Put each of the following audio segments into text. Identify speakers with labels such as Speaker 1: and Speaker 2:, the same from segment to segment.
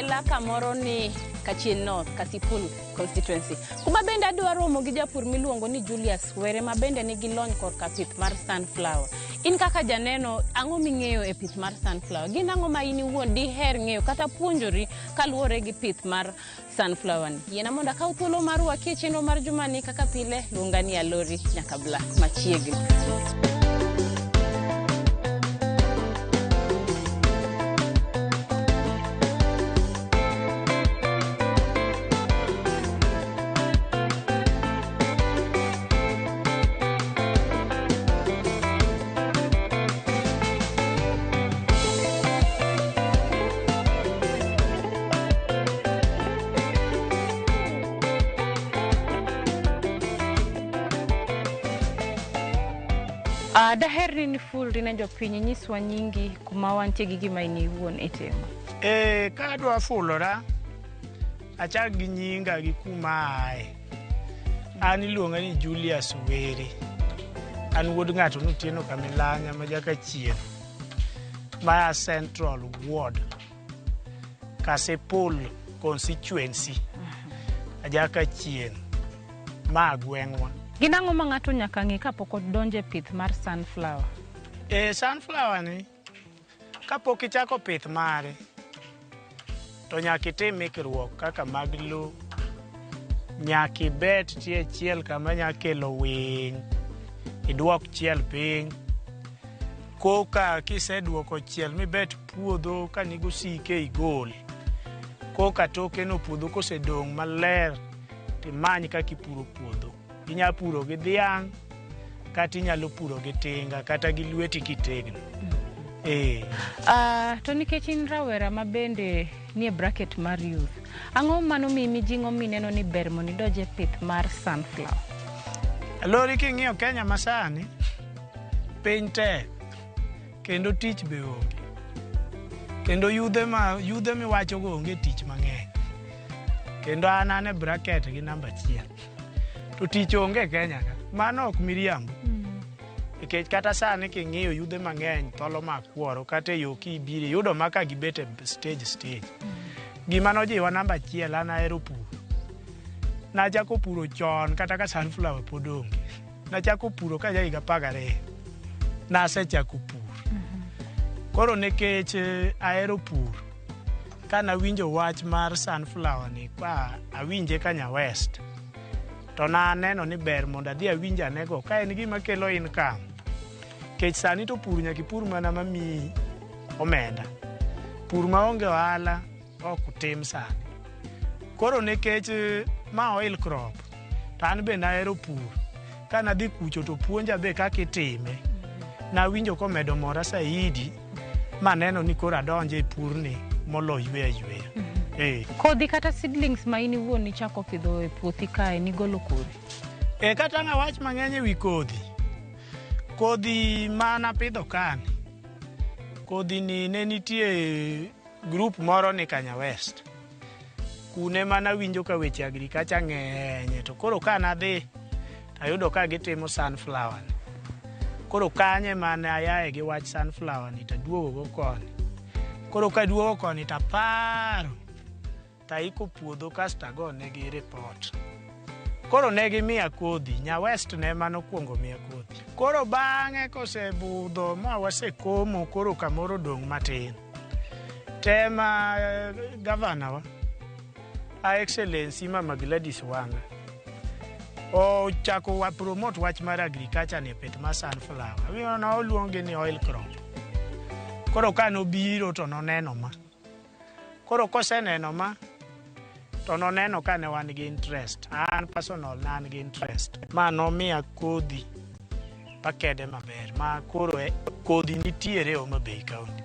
Speaker 1: okela kamoro ni Kachien North, Kasipul constituency. Kuma bende adwa romo gi japur miluongo ni Julius Were ma bende nigi lony korka pith mar sunflower. In kaka janeno, ang'o ming'eyo e pith mar sunflower? Gin ang'o ma in iwuon diher ng'eyo kata puonjori kaluwore gi pith mar sunflower ni? Yiena mondo akaw thuolo mar rwaki e chenro mar jumani kaka pile, luonga ni Alori Nyakabla machiegni. Daher ni nifulri ne jopiny inyiswa nyingi kuma wantie gi gima in iwuon itimo.
Speaker 2: Ka adwa fulora, achak gi nyinga gi kuma aaye. An iluonga ni Julius Were. An wuod ng'ato notieno Kamilanya ma Jakachien, maya Central Ward, Kasipul constituency, Ajakachien, ma gweng'wa.
Speaker 1: Gin ang'o ma ng'ato nyaka ng'e kapok odonjo e pith mar sunflower?
Speaker 2: Sunflower ni, kapok ichako pith mare, to nyaka itim ikruok kaka mag lo, nyaka ibet tie chiel kama nya kelo winy, idwok chiel piny. Koka kiseduoko chiel mibet puodho ka nigi osike igol. Koka toke no puodho kosedong' maler, timany kaka ipuro puodho. Inya puro gi dhiang' kata inyalo puro gi tinga kata gi lweti kitegno.
Speaker 1: To nikech in rawera ma bende nie bracket mar youth, ang'o mano miyi mijing'o mineno ni ber mondo idonj e pith mar sunflower?
Speaker 2: Lori king'iyo Kenya masani, piny tek kendo tich be onge. Kendo yudhe miwachogo onge tich mang'eny. Kendo an e bracket gi namba 1. To tich onge Kenya ka. Mano ok miriambo. Nikech kata sani king'iyo yudhe mang'eny tholo makworo kata e yo kibiro iyudo ma ka gibet e stage. Gima nojiwa namba 1 an ahero pur. Nachako puro chon kata ka sunflower pod onge. Nachako puro ka ja higa 12. Nasechako pur. Koro nikech ahero pur, kanawinjo wach mar sunflower ni ka awinje Kanya West, to naneno ni ber mondo adhi awinj anego ka en gima kelo income. Nikech sani to pur nyaka ipur mana mamiyi omenda. Pur maonge ohala ok tim sani. Koro nikech ma oil crop, to an be nahero pur. Kanadhi kucho to puonja be kaka itime. Nawinjo komedo mora saidi, maneno ni koro adonje e purni molo yweyo ayweya.
Speaker 1: Kodhi kata seedlings ma in iwuon ichako pidho e puothi kae nigolo kure?
Speaker 2: Kata ang' awach mang'eny ewi kodhi. Kodhi manapidho kani, kodhi ni ne nitie group moro ni Kanya West. Kune manawinjo ka weche agriculture ng'enye to koro ka nadhi ayudo ka gitimo sunflower ni. Koro kanye mane ayae gi wach sunflower ni taduogo go koni. Koro kaduogo koni taparo taiko puodho kasto agonegi report. Koro ne gimiya kodhi, Nya West ne manokwongo miya kodhi. Koro bang'e kosebudho ma wasekomo koro kamoro odong' matin. Tema gavana wa, Her Excellency Mama Gladys Wanga, ochako wa promote wach mar agriculture ni pith mar sunflower. Wiyo oluonge ni oil crop. Koro ka nobiro to noneno ma. Koro koseneno ma, to noneno ka ne wan gi interest. An personal ne an gi interest. Ma nomiya kodhi pakede maber. Ma koro kodhi nitiere Homa Bay County.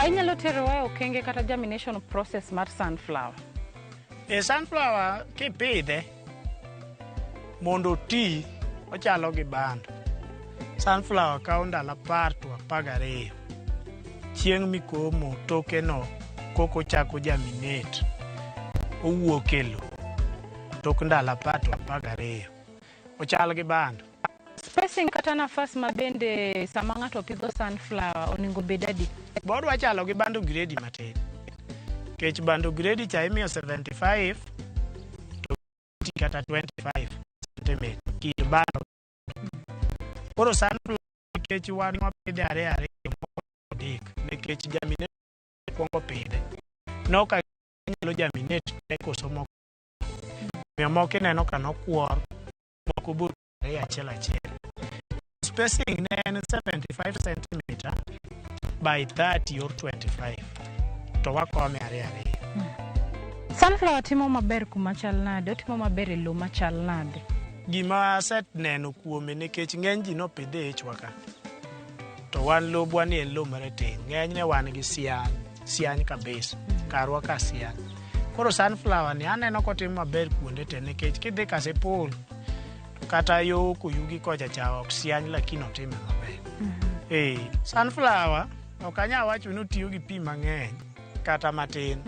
Speaker 1: Inyalo terowa e okenge kata germination process mar sunflower?
Speaker 2: Sunflower kipidhe mondo oti ochalo gi bando. Sunflower kawo ndalo 10 to 12. Chieng' mikomo toke no koko chako germinate, owuok e lo tok ndalo 10 to 12. Ochal gi bando.
Speaker 1: Spacing kata nafas ma bende sama ng'ato pidho sunflower onego bed adi?
Speaker 2: Bodwa chalo gi bando gredi matin. Kech bando gredi cha imiyo 75 to kata 25 centimeter kind bando. Koro sunflower nikech wan wapidhe ariyo ariyo moko adek nikech germinate kwongo pidhe. Noka nyalo germinate te koso moko. Omiyo moko ineno ka nokwor, moko bor ariyo achiel achiel. Spacing ne en 75 centimeter by 30 or 25 to wakome ariyo ariyo.
Speaker 1: Sunflower timo maber kuma chal nade? Otimo maber e lowo machal nade?
Speaker 2: Gima aseneno kuome nikech ng'eny ji nopidhe e ichwa ka. To wan lobwa ni en lo marateng'. Ng'enyne wan gi siany, siany kabisa. Karwa ka siany. Koro sunflower ni aneno kotimo maber kuonde te nikech kidhi Kasipul kata yo Koyugi kocha cha ok siany lakini otime maber. Eh, sunflower ok anyal wacho ni otiyo gi pi mang'eny kata matin.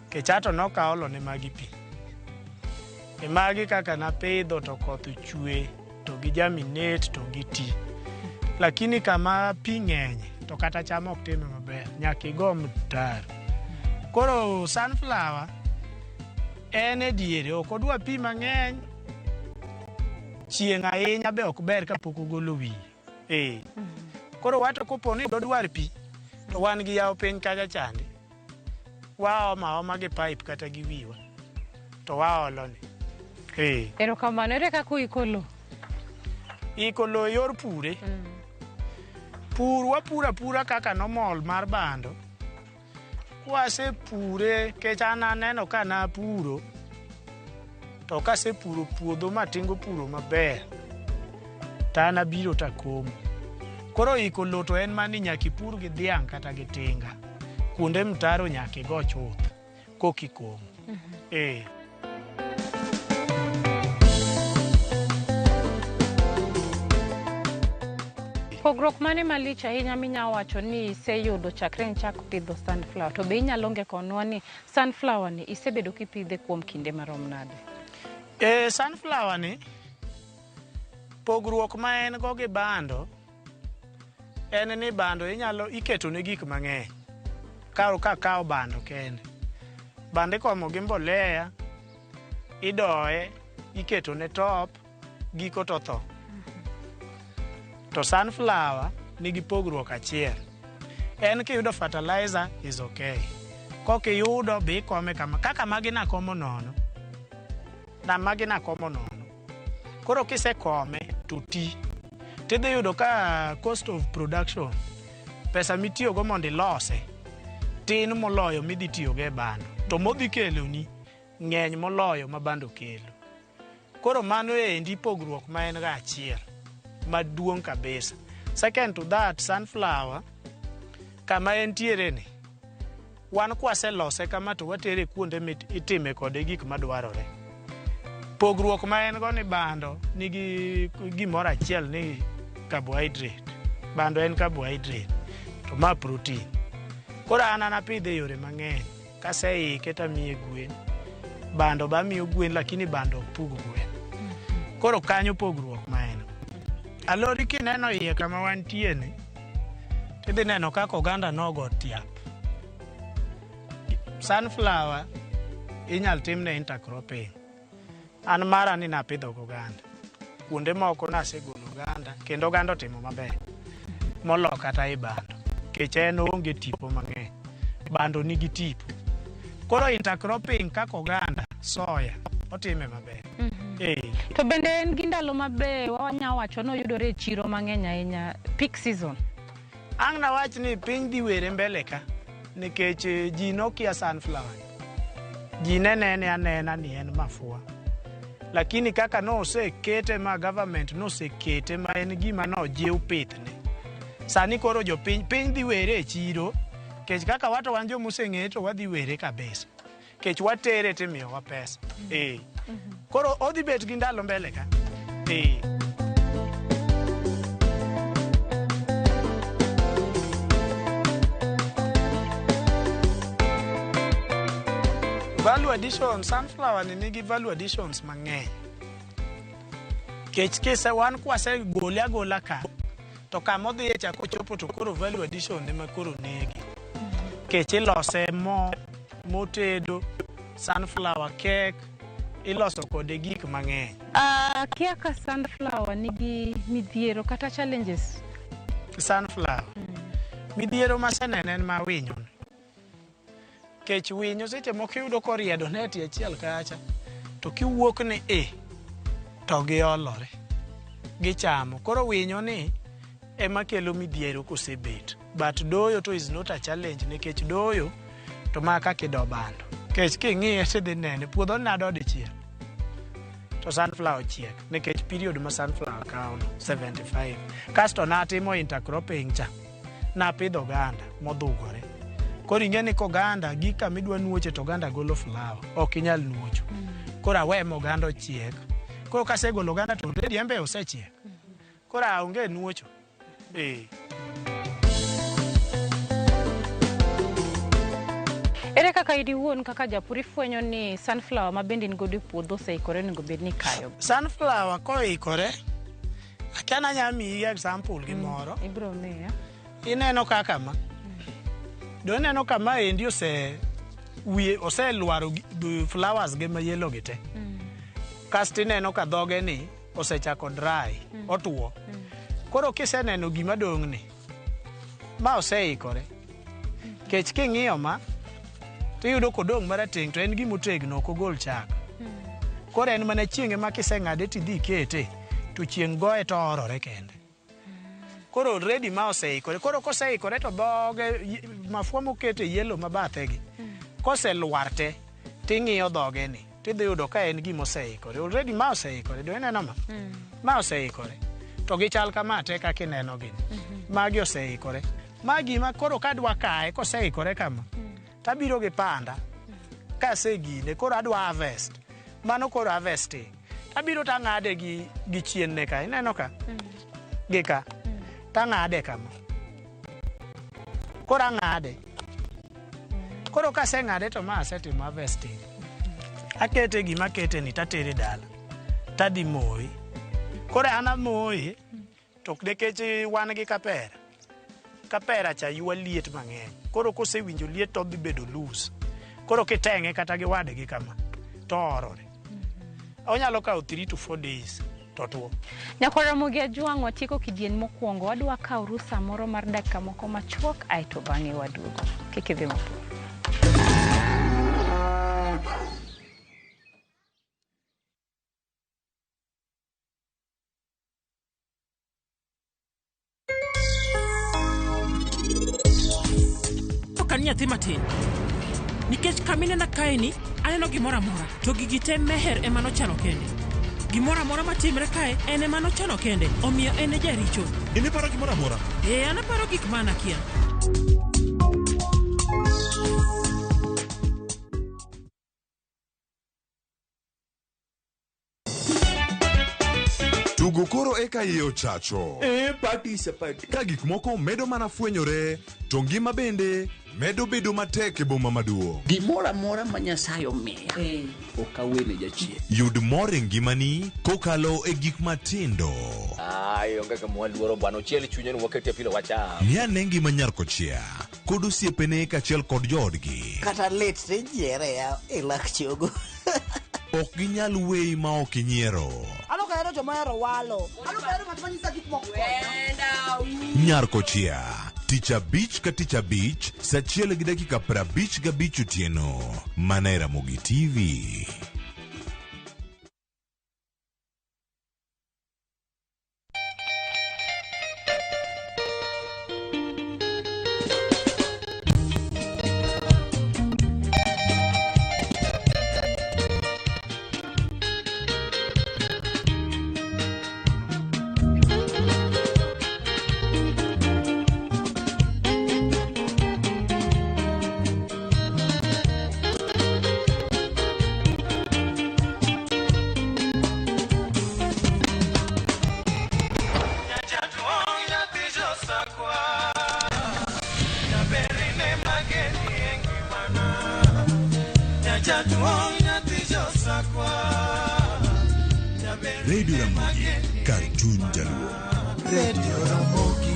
Speaker 2: Nikech ato nokaolo ne magi pi. E magi kaka napidho to koth ochwe to gi germinate to gi ti. Lakini kama pi ng'enye to kata cham ok time maber, nyaka igo mtaro. Koro sunflower en e diere, ok odwa pi mang'eny, chieng' ahinya be ok ber kapok ogolo wiye. Eh. Koro wato kopo ni dodwar pi, to wan gi yawo piny kacha chande. Waomo aoma gi pipe kata gi wiwa, to waolo ne. Eh.
Speaker 1: Erokamano, ere kaka uiko lowo?
Speaker 2: Iko lowo e yor pure. Pur wapuro apura kaka normal mar bando. Kwasepure, kech an aneno ka napuro, to kasepuro puodho matingo puro maber, to an abiro takomo. Koro iko lowo to en mana ni nyaka ipur gi dhiang' kata gi tinga. Kuonde mtaro nyaka igo chuth kokikomo. Eh.
Speaker 1: Pogruok mane malich ahinya minya wacho ni iseyudo chakre nichak pidho sunflower? To be inyalo ngekonwa ni sunflower ni isebedo kipidhe kuom kinde marom nade?
Speaker 2: E, sunflower ni pogruok ma en go gi bando en ni bando inyalo iketo ne gik mang'eny. Ka kawo bando kende. Bando ikomo gi mbolea, idoye, iketo ne top, giko to tho. To sunflower nigi pogruok achiel. En kiyudo fertilizer is okay. Kokiyudo be ikome kama. Kaka magi nakomo nono. Na magi nakomo nono. Koro kisekome to ti. Tidhi yudo ka cost of production, pesa mitiyogo mondo ilose, tin moloyo midhi tiyogo e bando. To modhi keloni ng'eny moloyo ma bando kelo. Koro mano endi pogruok ma en ga achiel maduong' kabisa. Second to that, sunflower kama entiere ni, wan kwaselose kama to watere kuonde mitime kode gik madwarore. Pogruok ma en go ni bando nigi gimoro achiel ni carbohydrate. Bando en carbohydrate to ma protein. Koro an apidhe e yore mang'eny. Kaseike tamiye gwen. Bando be amiyo gwen lakini bando ok pug gwen. Koro kanyo pogruok ma en. Alori kineno iye kama wantie ni, tidhi neno kaka oganda nogo tiap. Sunflower inyal timne intercropping. An mara ni napidho oganda. Kuonde moko nasegolo oganda kendo oganda otimo maber molo kata i bando. Nikech en oonge tipo mang'eny. Bando nigi tipo. Koro intercropping kaka oganda, soya, otime maber. Eh.
Speaker 1: To bende en gi ndalo mabe wanya wacho ni oyudore e chiro mang'eny ahinya, peak season.
Speaker 2: Ang' nawach ni piny dhi were mbele ka nikech ji nokia sunflower. Ji ne nene anena ni en mafua. Lakini kaka nosekete ma government nosekete ma en gima nojiw pithne. Sani koro jopiny piny dhi were e chiro nikech kaka wato wan jomoseng'eye to wadhi were kabisa. Nikech watere timiyowa pesa. Eh. Koro odhi bet gi ndalo mbele ka. Eh. Value addition, sunflower ni nigi value additions mang'eny. Kech kise wan kwasegole agola ka to kama odhiye cha kochopo to koro value addition ema koro negi. Kech ilose mo motedo, sunflower cake, iloso kode gik mang'eny.
Speaker 1: Akia ka sunflower nigi midhiero kata challenges.
Speaker 2: Sunflower. Midhiero maseneno en ma winyo. Kech winyo seche moko iyudo koriedo neti achiel kacha to kiwuok ni e to giolore gichamo. Koro winyo ni ema kelo midhiero kosebet. But doyo to is not a challenge nikech doyo to ma kaka ido bando. Kech king'iye tidhi nene puodho nado dichiel to sunflower ochiek nikech period ma sunflower kawo no 75. Kasto natimo intercropping cha napidho oganda modhugore. Koro ing'e ni koganda gi kama idwa nuoche to oganda golo flower ok inyal nuocho. Koro awe ma oganda ochiek. Koro kasegolo oganda to already en be osechiek. Koro aonge nuocho. Eh.
Speaker 1: Ere kaka in iwuon kaka japur ifwenyo ni sunflower ma bende in godo e puodho oseikore onego bed ni ikayo?
Speaker 2: Sunflower koikore, akia ni anya miyi example gi moro.
Speaker 1: Ibiro miya.
Speaker 2: Ineno kaka ma. Do ineno ka maendi ose wiye oselwaro flowers ge ma yellow gi te. Kasto ineno ka dhoge ni osechako dry, otuo. Koro kiseneno gima dong' ni, ma oseikore. Kech king'iyo ma, tiyudo kodong' marateng' to en gimotegno ok ogol chak. Koro en mana chieng' ema kiseng'ade tidhi ikete, to chieng' goye to oorore kende. Koro already ma oseikore. Koro koseikore to dhoge, mafua mokete yellow mabathe gi, koselwar te, ting'iyo dhoge ni, tidhi yudo ka en gima oseikore. Already ma oseikore, do ineno ma? Ma oseikore. To gichal kama te kaka ineno gini. Magi oseikore. Ma gima koro kadwa kaye koseikore kama, tabiro gi panda. Kasegine, koro adwa harvest. Mano koro harvesting. Tabiro tang'ade gi chien ne ka, ineno ka? Gi ka. Tang'ade kama. Koro ang'ade. Koro kaseng'ade to ma asetimo harvesting. Akete gima akete ni tatere dala. Tadhi moye. Koro an amoye to nikech wan gi kapera. Kapera cha ywa liet mang'eny. Koro kosewinjo liet to odhi bedo loose. Koro kiteng'e kata gi wadgi kama to oorore. Onyalo kawo 3 to 4 days to tuo.
Speaker 1: Nyakwar Ramogi Ajwang' watieko kidieny mokwongo. Wadwa kawo rusa moro mar dakika moko machuok aeto bang'e waduogo. Kik idhi mabor.
Speaker 3: Ok an nyathi matin. Nikech kaminena kaeni, aneno gimoro amora. To gigi te Meher ema nochano kende. Gimoro amora matimre kae, en ema nochano kende. Omiyo en e jaricho.
Speaker 4: In iparo gimoro amora?
Speaker 3: Ee, an aparo gik ma an akia.
Speaker 4: Tugo koro eka iye ochacho.
Speaker 5: Eh, party is a party.
Speaker 4: Ka gik moko medo mana fwenyore, to ngima bende medo bedo matek e boma maduong'.
Speaker 6: Gimoro amora ma Nyasaye omiya, ok awene jachien.
Speaker 4: Yud mor e ngimani kokalo e gik matindo.
Speaker 7: Ai, onge kama waluoro bwana, ochiel chunye ni waketie pilo wacham.
Speaker 4: Ng'i ane ngima nyar kochia kod osiepene kaachiel kod joodgi.
Speaker 8: Kata lit tijiere ya e lak chogo.
Speaker 4: Ok ginyal weyi ma ok inyiero.
Speaker 9: An ok ahero joma ohero walo. An ok ahero ng'at ma nyisa gik moko.
Speaker 4: Nyar kochia, tich abich ka tich abich, saa achiel gi dakika 55 otieno. Mana e Ramogi TV. Radio Ramogi, kar chuny Jaluo.
Speaker 8: Radio Ramogi.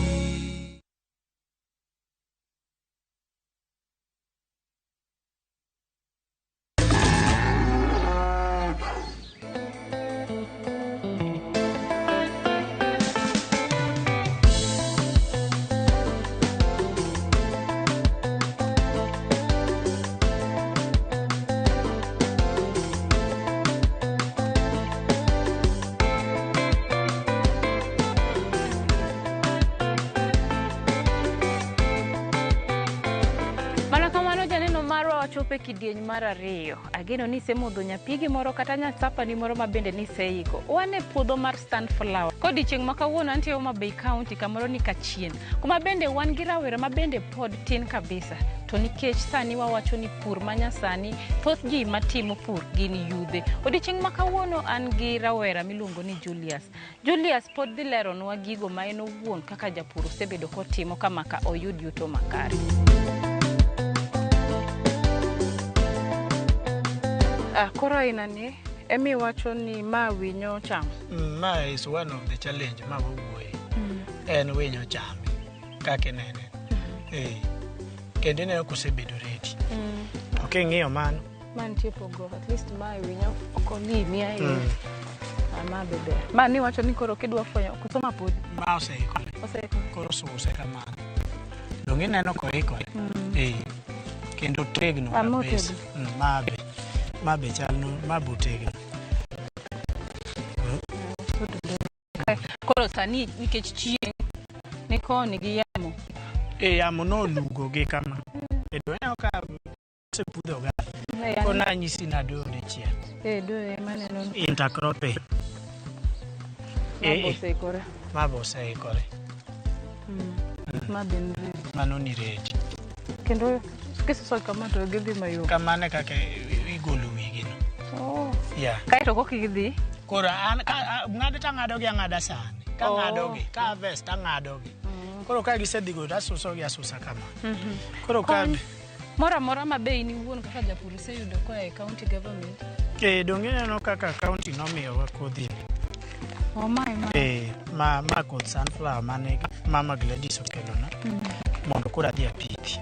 Speaker 1: Mana kamano janeno marwa wachopo e kidieny mar ariyo. Ageno ni isemodho nyapigi moro kata nyasapani moro ma bende niseiko. Wan e puodho mar sunflower. Kodiochieng' ma kawuono antie Homa Bay County kamoro ni Kachien. Kuma bende wan gi rawera ma bende pod tin kabisa. To nikech sani wawacho ni pur manyasani, thoth ji matimo pur gin yudhe. Odiochieng' ma kawuono an gi rawera miluongo ni Julius. Julius pod dhi leronwa gigo ma en owuon kaka japur osebedo kotimo kamaka oyud yuto makare. Ah, koro aina ni emi wacho ni ma winyo chamo.
Speaker 2: Ma is one of the challenge ma wawuoye. En winyo chame kaka inene. Eh. Kendo ineno kosebedo ready. To king'iyo mano,
Speaker 1: Ma nitie pogruok, at least ma winyo ok olimi ahinya. Ah, ma be ber. Ma ni wacho ni koro kidwa fwenyo koso ma podi.
Speaker 2: Ma oseikore.
Speaker 1: Oseikore.
Speaker 2: Koro suse kamano. Donge ineno koikore? Eh. Kendo tegno
Speaker 1: Ah, ma
Speaker 2: kabisa. Ma be. Ma be chal ma be otegno.
Speaker 1: Koro sani nikech chieng' ni koni gi yamo.
Speaker 2: E yamo nolugo gi kama. E to ineno ka osepudho ga. Koro nanyisi nadoyo dichiel.
Speaker 1: Eh, doyo ema neno ni
Speaker 2: Intercropping.
Speaker 1: ma
Speaker 2: Eh,
Speaker 1: be
Speaker 2: eh.
Speaker 1: oseikore.
Speaker 2: Ma be oseikore.
Speaker 1: Ma be ni ready.
Speaker 2: Mano ni ready.
Speaker 1: Kendo kisuso kama to gidhi mayom.
Speaker 2: Kamano e kaka igolo wigi no.
Speaker 1: Oh.
Speaker 2: Yeah.
Speaker 1: Kaeto koka gidhi.
Speaker 2: Koro an ng'ado to ang'ado gi ang'ada sani. Ka
Speaker 1: Oh.
Speaker 2: ng'ado gi, ka harvest ang'ado gi. Koro ka gisedhi go to asuso gi asusa kama. Koro ka
Speaker 1: Kony moro amora ma be in iwuon kaka japur iseyudo koa e county government.
Speaker 2: Eh, donge ineno kaka county nomiyowa kodhi ni.
Speaker 1: Oh, mae ma.
Speaker 2: Eh, ma koth sunflower mane mama Gladys okelona mondo koro adhi apithi.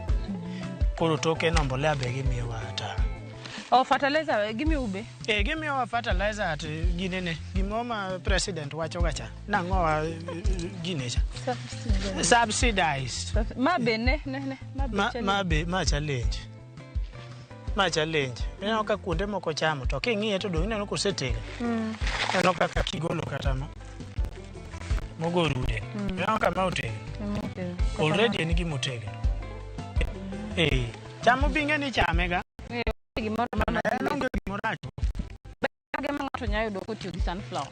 Speaker 2: Koro toke no mbolea be gimiyowa ata.
Speaker 1: Oh, fertilizer gimiyo be.
Speaker 2: Eh, gimiyowa fertilizer at ginene gimoro ma president wacho ga cha. Nang'owa gine cha. Subsidized.
Speaker 1: Ma be ne ne ne. Ma be
Speaker 2: Ma,
Speaker 1: challenge.
Speaker 2: ma be ma challenge. Ma challenge. Ineno ka kuonde moko chamo to king'iye to dong ineno kosetegno. Ineno kaka kigolo kata ma mogo rude. Ineno ka ma otegno. Already en gima otegno. Eh, chamo binge ni chame ga.
Speaker 1: Gimoro amora
Speaker 2: En onge gimoro rach.
Speaker 1: ma ng'ato nyalo yudo kotiyo gi sunflower.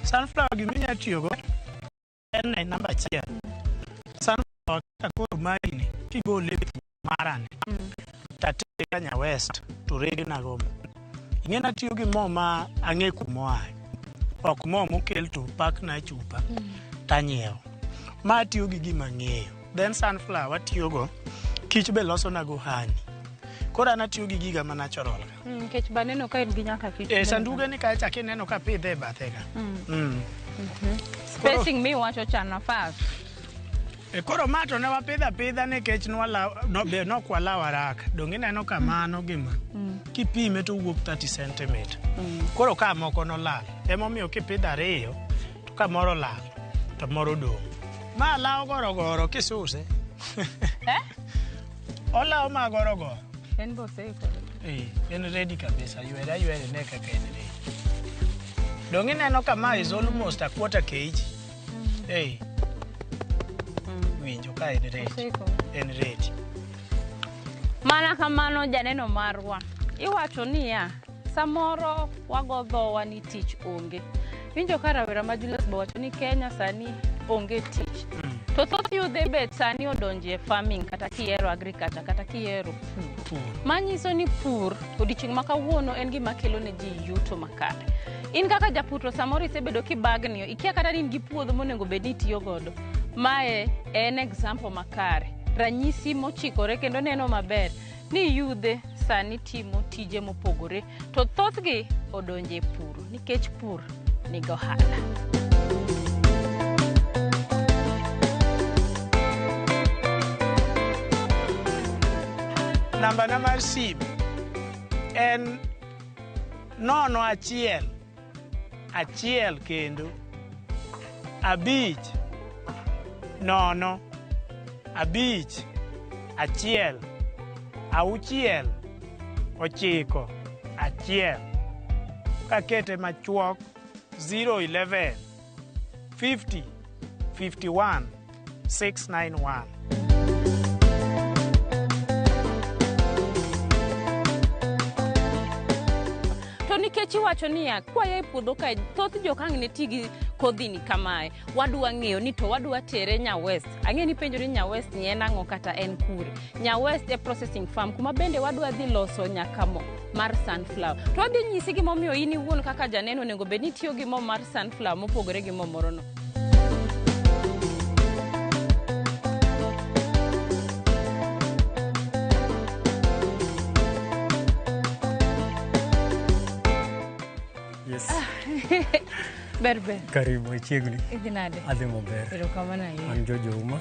Speaker 2: Sunflower gima inya tiyogo en ne namba achiel. Sunflower kaka koro mari ni kigole e puodho marani tatere Kenya West to regna go mo. Ing'e natiyo gi mo ma ang'e kumoaye. Ok mo mokel to pakna e chupa tanyiewo. Ma atiyo gi gima ang'eyo. Then sunflower atiyogo, kich be losonago honey. Koro an atiyo gi giga ma natural ga.
Speaker 1: Nikech be aneno ka in gi nyaka kich.
Speaker 2: E sanduge ni kacha kineno ka pidhe e bathe ka.
Speaker 1: Spacing miwacho cha nafas.
Speaker 2: E koro ma to ne wapidho apidha nikech nwalawo, no, be nok walawo haraka. Donge ineno ka mano gima kipime to wuok 30 centimeter. Koro ka moko nolal. Emomiyo kipidho ariyo to ka moro olal to moro odong'. Ma lawo gorogoro kisuse.
Speaker 1: Eh?
Speaker 2: Olawo ma gorogoro.
Speaker 1: En be oseikore.
Speaker 2: Eh, en ready kabisa. Ywere aywere ne kaka en ready. Donge ineno ka ma is almost a quarter kg. Eh. Winjo ka en ready.
Speaker 1: Oseikore.
Speaker 2: En ready.
Speaker 1: Mana kamano janeno marwa. Iwacho niya, samoro wago dhowa ni tich onge. Winjo ka rawera ma Julius be wacho ni Kenya sani onge tich. To thoth yudhe be sani odonje e farming kata kihero agriculture kata kihero pur.
Speaker 2: Pur.
Speaker 1: Manyiso ni pur odiochieng' ma kawuono en gima kelo ne ji yuto makare. In kaka japur to samoro isebedo kibagni, ikia kata ni in gi puodho monego bed ni itiyo godo. Mae en example makare. Ranyisi mochikore kendo neno maber ni yudhe sani timo tije mopogore to thothgi odonje e pur nikech pur nigi ohala.
Speaker 2: Nambana mar simu en 0 1 1 kendo 5 0 5 1 6 9 1. Kakete machuok, 011 50 51 691.
Speaker 1: To nikech iwacho niya, kwaya e puodho kae, thoth jok ang' ne ti gi kodhini kamae, wadwa ng'eyo ni to wadwa tere Nya West. Ang'e ni penjori Nya West ni en ang'o kata en kure. Nya West e processing farm kuma bende wadwa dhi loso nyaka mo mar sunflower. To wadhi nyisi gimomiyo in iwuon kaka janeno onego bed ni itiyo gi mo mar sunflower mopogore gi mo moro no.
Speaker 5: Yes.
Speaker 1: Ber ber.
Speaker 5: Karibu chiegni.
Speaker 1: Idhi nade?
Speaker 5: Adhi maber.
Speaker 1: Erokamano ahinya.
Speaker 5: An George Ouma.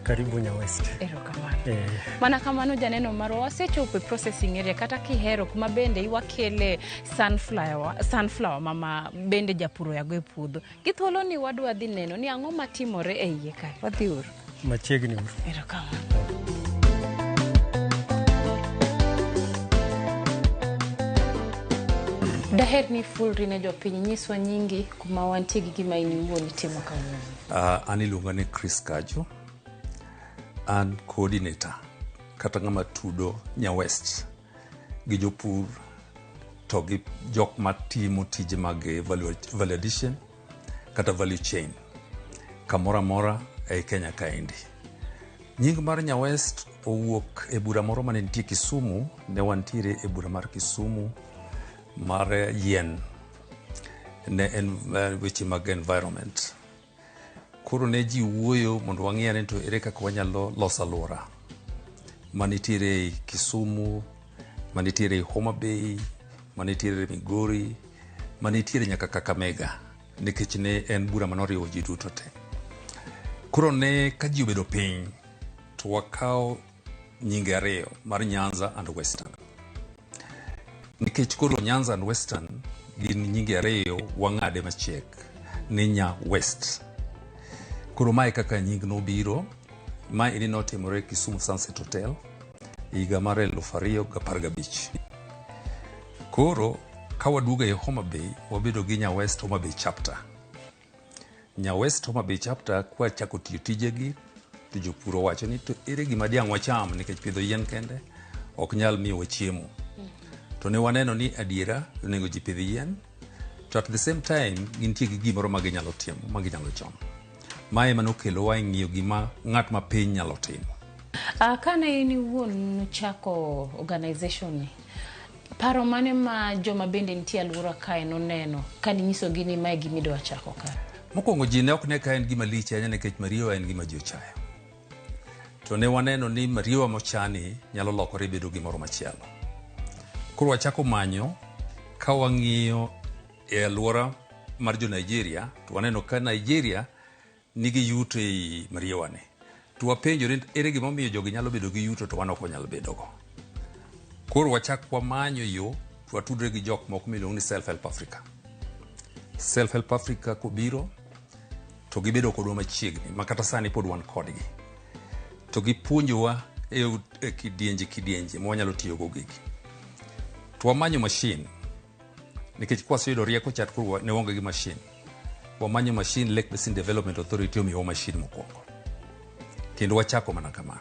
Speaker 5: Karibu Nya West.
Speaker 1: Erokamano.
Speaker 5: Eh.
Speaker 1: Mana kamano, janeno marwa, wasechopo e processing area, kata kihero kuma bende iwakele sunflower, sunflower mama bende japur oyago e puodho. Gi thuolo ni wadwa dhi neno ni ang'o matimore e iye kae. Wadhi uru.
Speaker 5: Machiegni uru.
Speaker 1: Erokamano. Daher ni fulri ne jopiny, nyiswa nyingi, kuma wantie gi gima in iwuon itimo kawuono.
Speaker 10: An iluonga ni Chris Kajo. An coordinator kata ng'ama tudo Nya West gi jopur to gi jok matimo tije mag value addition kata value chain kamoro amora ei Kenya kaendi. Nying mar Nya West owuok e bura moro mane nitie Kisumu. Ne wantiere e bura mar Kisumu mar yien, ne en weche mag environment. Koro ne ji wuoyo mondo wang'i ane to ere kaka wanyalo loso alwora manitiere ei Kisumu, manitiere ei Homa Bay, manitiere Migori, manitiere nyaka Kakamega, nikech ne en bura manoriwo ji duto te. Koro ne ka ji obedo piny to wakawo nyinge ariyo mar Nyanza and Western. Nikech koro Nyanza and Western gin nyinge ariyo, wang'ade machiek ni Nya West. Koro mae kaka nying nobiro. Mae eni notimore Kisumu Sunset Hotel higa mar 2015. Koro ka waduogo e Homa Bay, wabedo gi Nya West Homa Bay chapter. Nya West Homa Bay chapter kwachako tiyo tijegi to jopur owacho ni to ere gima diang' wacham, nikech pidho yien kende ok nyal miyowa chiemo. To ne waneno ni adiera onego ji pidh yien to at the same time gintie gi gimoro ma ginyalo timo, ma ginyalo chamo. Mae ema nokelowa e ng'iyo gima ng'at ma piny nyalo timo.
Speaker 1: Kane in iwuon nuchako organization ni, paro mane ma joma bende nitie alwora kae noneno kaninyisogi ni mae gima idwa chako kae?
Speaker 10: Mokwongo ji ne ok ne ka en gima lich ahinya, nikech mariewa en gima ji ochayo. To ne waneno ni mariewa mochani nyalo lokore bedo gimoro machielo. Koro wachako manyo ka wang'iyo e alwora mar jo Nigeria, to waneno ka Nigeria nigi yuto ei mariewa ni. To wapenjore ere gimomiyo jogi nyalo bedo gi yuto to wan ok wanyal bedogo. Koro wachak wamanyo yo to watudre gi jok moko miluongo ni Self Help Africa. Self Help Africa kobiro to gibedo kodwa machiegni ma kata sani pod wan kodgi. To gipuonjowa e kidienje kidienje ma wanyalo tiyogo gigi. To wamanyo machine, nikech kwaseyudo rieko cha to koro ne waonge gi machine. Wamanyo machine, Lake Basin Development Authority omiyowa machine mokwongo. Kendo wachako mana kamano.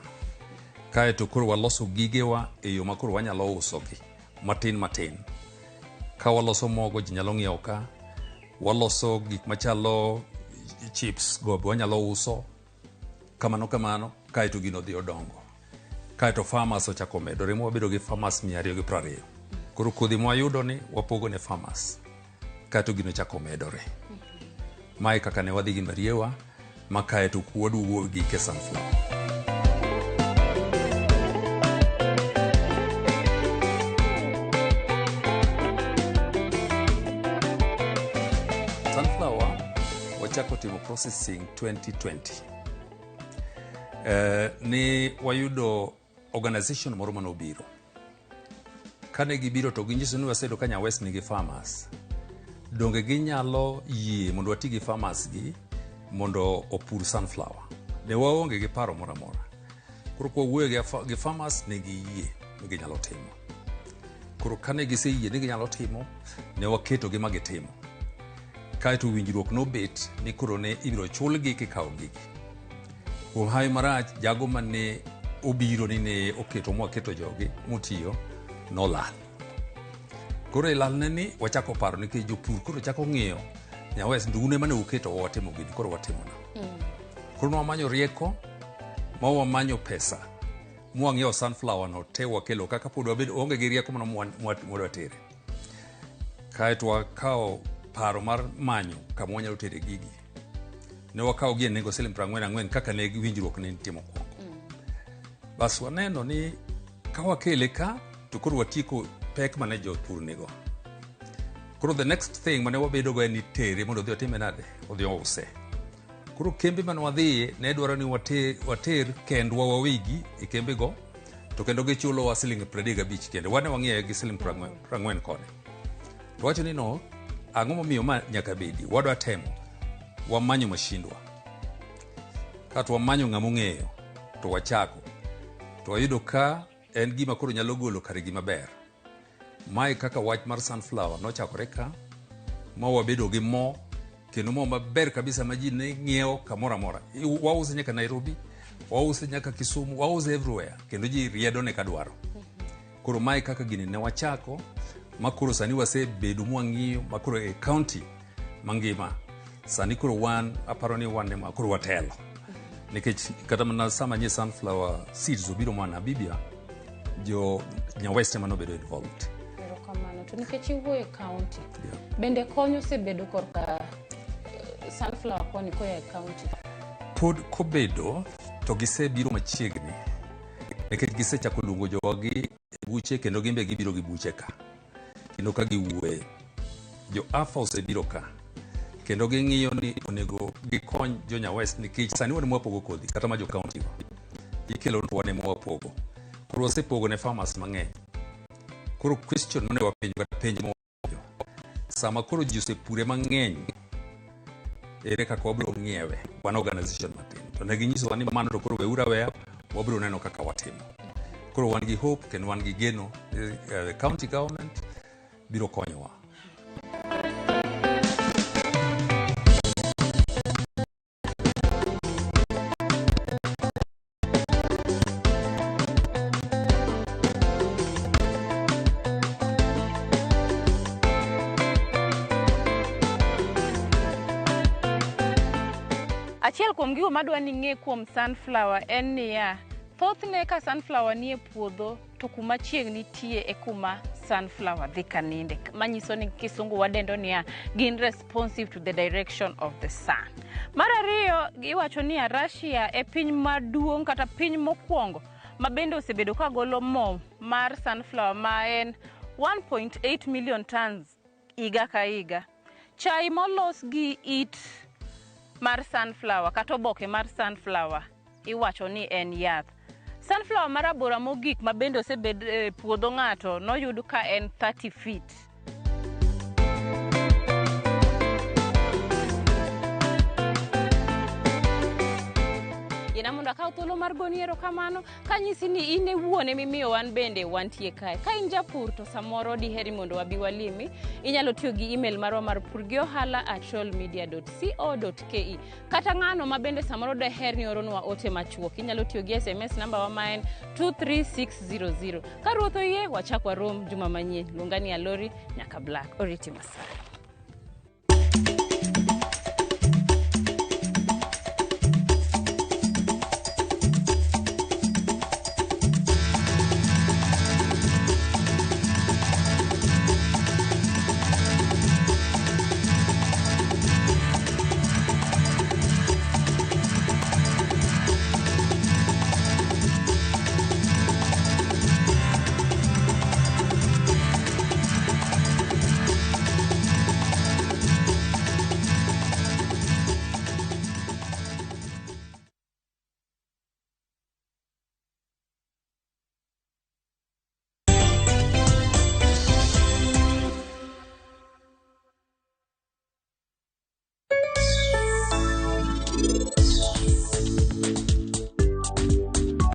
Speaker 10: Kaeto koro waloso gigewa e yo ma koro wanyalo usogi matin matin. Ka waloso mogo, ji nyalo ng'iewo ka, waloso gik machalo chips go be wanyalo uso kamano kamano. Kaeto gino dhi odongo. Kaeto farmers ochako medore ma wabedo gi farmers 220. Koro kodhi mwayudo ni wapogo ne farmers. Kaeto gino chako medore. Mae kaka ne wadhi gi mariewa ma kaeto waduogo gike sunflower. wachako timo processing 2020. Ne wayudo organization moro manobiro. Kane gibiro to ginyiso ni waseyudo ka Nyawest nigi farmers. Donge ginyalo yie mondo wati gi farmers gi mondo opur sunflower. Ne waonge gi paro moro amora. Koro kwa wuoyo gi farmers ne giyie ni ginyalo timo. Koro kane giseyie ni ginyalo timo, ne waketogi ma gitimo. Kaeto winjruok nobet ni koro ne ibiro chulgi kikawo gigi. Kuom hawi marach, jago mane obiro ni ne oketo mwaketo jogi motiyo nolal. Koro e lalne ni wachako paro nikech jopur koro chako ng'iyo Nyawes ndune mane uketo watimo gini koro watimo na. Koro nwamanyo rieko ma wamanyo pesa mwang'iewo sunflower no te wakelo kaka pod wabedo onge gi rieko mano mwadwa tere. Kaeto wakawo paro mar manyo kama wanyalo tere gigi. Ne wakawo gi e nengo siling 44 kaka ne winjruok ne nitie mokwongo. Bas waneno ni ka wakele ka to koro watieko pek mane jopur nigo. Koro the next thing mane wabedo go en ni tere mondo odhi otime nade? Odhi ouse. Koro kembe mane wadhiye ne dwaro ni water kendwa wawegi e kembego to kendo gichulowa siling 35 kende. Wan ne wang'iewe gi siling 40 koni. To wacho ni no, ang'o momiyo ma nyaka bedi? Wadwa temo. Wamanyo mashindwa. Kato wamanyo ng'ama ong'eyo to wachako. To wayudo ka en gima koro nyalo golo kare gima ber. Mae kaka wach mar sunflower nochakore ka ma wabedo gi mo kendo mo maber kabisa ma ji ne ng'iewo kamoro amora. Wause nyaka Nairobi, wause nyaka Kisumu, wause everywhere kendo ji riedo ne kadwaro. Koro mae kaka gini ne wachako ma koro sani wasebedo mwang'iyo ma koro e county mangima sani koro wan aparo ni wan ema koro watelo. Nikech kata mana sama nye sunflower seeds obiro moa Namibia, jo Nyawest ema nobedo involved.
Speaker 1: Erokamano. To nikech iwuoyo e county, bende kony osebedo korka sunflower koni koya e county?
Speaker 10: Pod kobedo to gisebiro machiegni nikech gisechako luongo jogi e buche kendo gin be gibiro gi buche ka kendo ka giwuoye. Jo AFA osebiro ka kendo ging'iyo ni onego gikony jo Nyawest nikech sani wan mwapogo kodhi kata ma jo county go ikelo to wan ema wapogo. Koro wasepogo ne farmers mang'eny. Koro question mane wapenjo kata penj ma wapenjo, sama koro ji osepure mang'eny, ere kaka wabiro ng'iewe wan organization matin? To ne ginyisowa ni mano to koro weuru aweya, wabiro neno kaka watimo. Koro wan gi hope kendo wan gi geno the county government biro konyowa.
Speaker 1: Achiel kuom gigo madwa ni ing'e kuom sunflower en niya, thothne ka sunflower nie puodho to kuma chieng' nitie e kuma sunflower dhi ka ninde, manyiso ni kisungu wadendo niya gin responsive to the direction of the sun. Mar ariyo, iwacho niya Russia e piny maduong' kata piny mokwongo ma bende osebedo ka golo mo mar sunflower ma en 1.8 million tons higa ka higa. Chai molos gi it mar sunflower kata oboke mar sunflower iwacho ni en yath. Sunflower marabora mogik ma bende osebed e puodho ng'ato noyud ka en 30 feet. Yiena mondo akaw thuolo mar goni erokamano kanyisi ni in e wuon emimiyo wan bende wantie kae. Ka in japur to samoro diheri mondo wabi walimi, inyalo tiyo gi email marwa mar purgiohala@royalmedia.co.ke. Kata ng'ano ma bende samoro daher ni oronwa ote machuok, inyalo tiyo gi SMS namba wa ma en 23600. Ka Ruoth oyie, wachak warom juma manyien. Luonga ni Alori nyaka Black. Oriti Masai.